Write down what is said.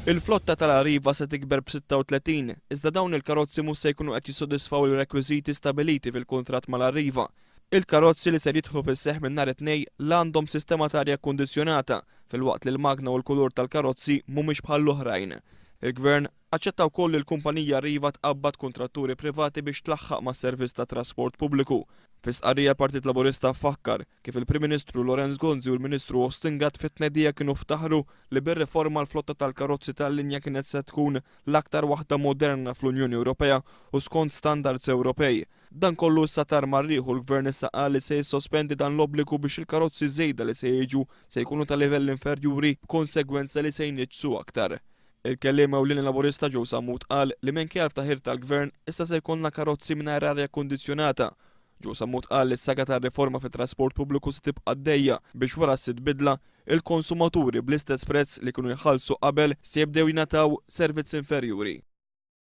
Il-flotta tal-Arriva se tikber b'36, iżda dawn il-karozzi mhux se jkunu qed jissodisfaw il-rekwiżiti stabiliti fil-kuntratt mal-Arriva. Il-karozzi li ser jidħlu fis-seħħ minn nhar it-Tnejn la għandhom sistema ta' arja kkundizzjonata, filwaqt li l-magna u l-kulur tal-karozzi mhumiex bħall-oħrajn. Il-Gvern aċċetta wkoll li l-kumpanija Arriva tqabbad kuntratturi privati biex tlaħħaq mas-servizz tat-trasport pubbliku. Fi stqarrija l-Partit Laburista fakkar kif il-Prim Ministru Lawrence Gonzi u l-Ministru Austin Gatt fit-tnedija kienu ftaħru li bir-riforma l-flotta tal-karozzi tal-linja kienet se tkun l-aktar waħda moderna fl-Unjoni Ewropea u skont standards Ewropej. Dan kollu issa tar mar-riħ u l-Gvern issa qal li se jissospendi dan l-obbligu biex il-karozzi żejda li se jiġu se jkunu ta' livell inferjuri b'konsegwenza li se jniġġsu aktar. Il-Kelliem Ewlieni Laburista Joe Sammut qal li minkejja l-ftaħir tal-Gvern issa se jkollna karozzi mingħajr arja kkundizzjonata. Joe Sammut qal li s-saga tar-riforma fit-trasport pubbliku se tibqa' għaddejja biex wara s-sitt bidla, il-konsumaturi bl-istess prezz li kienu jħallsu qabel se jibdew jingħataw servizz inferjuri.